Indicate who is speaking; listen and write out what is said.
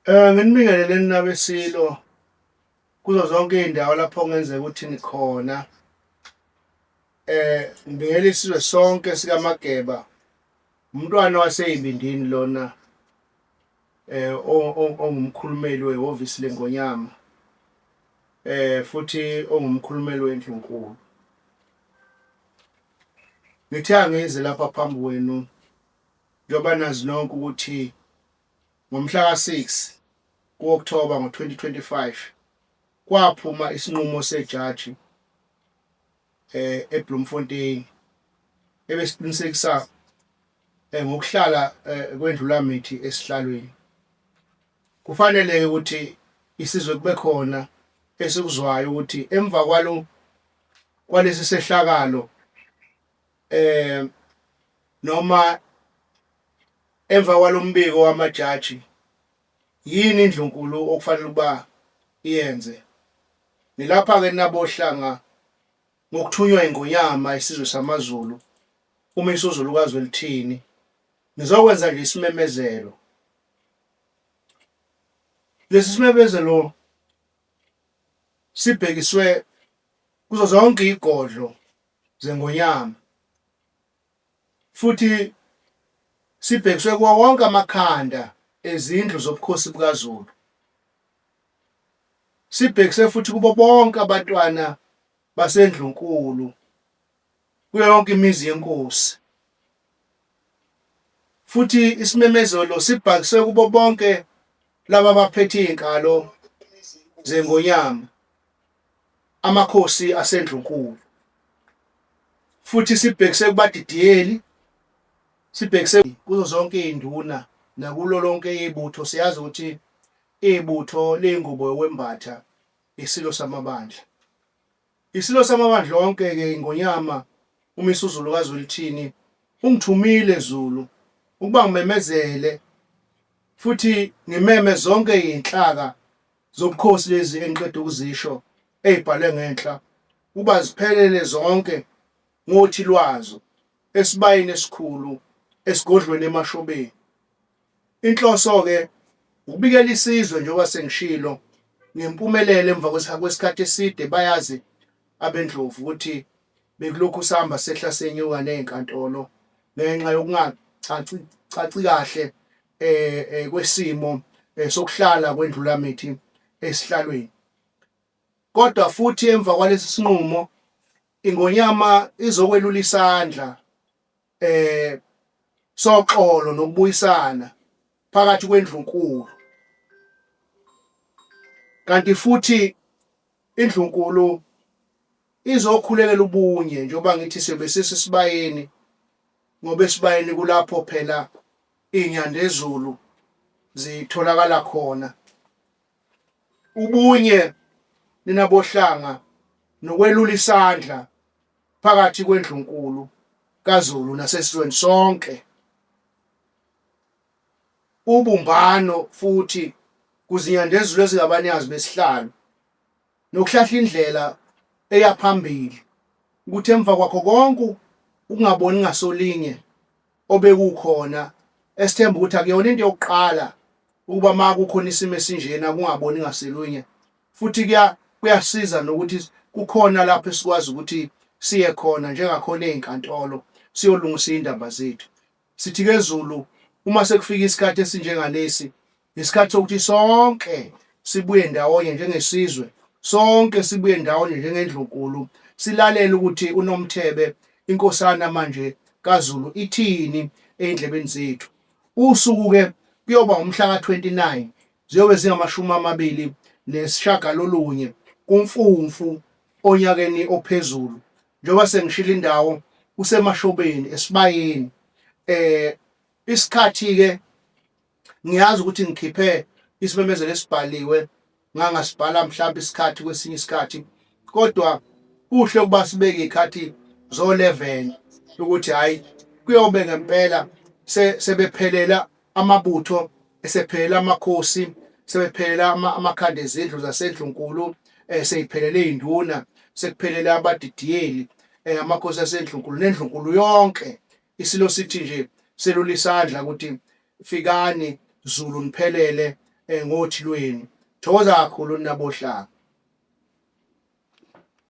Speaker 1: Nginibingelele nina beSilo kuzo zonke iy'ndawo lapho okungenzeka ukuthi nikhona. Ngibingelela isizwe sonke sikaMageba, umntwana waseYibindini lona ongumkhulumeli wehhovisi leNgonyama futhi ongumkhulumeli wendlunkulu. Ngithe angize lapha phambi kwenu njengoba nazi nonke ukuthi Ngomhla ka-6 ku-Okthoba ngo-2025 kwaphuma isinqumo sejaji eBloemfontein ebesiqinisekisa ngokuhlala kweNdlulamithi esihlalweni. Kufanele-ke ukuthi isizwe kube khona esikuzwayo ukuthi emva kwalo kwalesi sehlakalo noma Emva kwalombiko wamajaji, yini iNdlunkulu okufanele ukuba iyenze? Nilapha-ke nina boHlanga ngokuthunywa iNgonyama isizwe samaZulu, uMisuzulu kaZwelithini, nizokwenza nje isimemezelo. Lesi simemezelo sibhekiswe kuzo zonke igodlo zeNgonyama. Futhi sibhekiswe kuwo wonke amakhanda ezindlu zobukhosi bukaZulu. Sibhekise futhi kubo bonke abantwana baseNdlunkulu kuyo yonke imizi yenkosi. Futhi isimemezelo sibhakiswe kubo bonke laba abaphethe izinkalo zeNgonyama, amakhosi aseNdlunkulu. Futhi sibhekise kubadidiyeli, sibhekise kuzo zonke izinduna nakulo lonke ibutho. Siyazi ukuthi ibutho liyingubo yokwembatha iSilo Samabandla. Isilo Samabandla onke-ke iNgonyama uMisuzulu kaZwelithini ungithumile Zulu ukuba ngimemezele futhi ngimeme zonke izinhlaka zobukhosi lezi engiqeda ukuzisho ezibhalwe ngenhla ukuba ziphelele zonke ngothi lwazo esibayeni esikhulu esigodlweni eMashobeni. Inhloso-ke ukubikela isizwe njengoba sengishilo ngempumelelo emva kwesikhathi eside bayazi abeNdlovu ukuthi bekulokhu sihamba sehla senyuka nezinkantolo ngenxa yokungacaci caci kahle kwesimo sokuhlala kweNdlulamithi esihlalweni. Kodwa futhi emva kwalesi sinqumo iNgonyama izokwelula isandla soxolo nokubuyisana phakathi kwendlunkulu. Kanti futhi indlunkulu izokhulekela ubunye njengoba ngithi siyobe sisesibayeni ngoba esibayeni kulapho phela izinyandezulu zitholakala khona. Ubunye nina boHlanga nokwelula isandla phakathi kwendlunkulu kaZulu nasesizweni sonke. Ubumbano futhi kuzinyandezulu ezingabanikazi besihlalo nokuhlahla indlela eya phambili ukuthi emva kwakho konke ukungaboni ngasolinye obekukhona esithemba ukuthi akuyona into yokuqala ukuba uma kukhona isimo esinjena kungaboni ngaselunye futhi kuya kuyasiza nokuthi kukhona lapho esikwazi ukuthi siye khona njengakhona ey'nkantolo siyolungisa iy'ndaba zethu. Sithi-ke Zulu uma sekufika isikhathi esinjengalesi isikhathi sokuthi sonke sibuye ndawonye njengesizwe, sonke sibuye ndawonye njengendlunkulu silalele ukuthi uNomthebe inkosana manje kaZulu ithini ey'ndlebeni zethu. Usuku-ke kuyoba umhla ka-29 ziyobe zingamashumi amabili nesishagalolunye kuMfumfu onyakeni ophezulu. Njengoba sengishilo indawo kuseMashobeni esibayeni. Isikhathi-ke ngiyazi ukuthi ngikhiphe isimemezelo esibhaliwe ngangasibhala mhlawumbe isikhathi kwesinye isikhathi kodwa kuhle ukuba sibeke izikhathi zo-11 ukuthi hhayi kuyobe ngempela sebephelela amabutho esephelela amakhosi sebephelela amakhanda ezindlu zasendlunkulu seyiphelele izinduna sekuphelele abadidiyeli amakhosi asendlunkulu nendlunkulu yonke. Isilo sithi nje selula isandla ukuthi fikani Zulu niphelele eh ngothi lwenu. Thokoza kakhulu nabohlanga.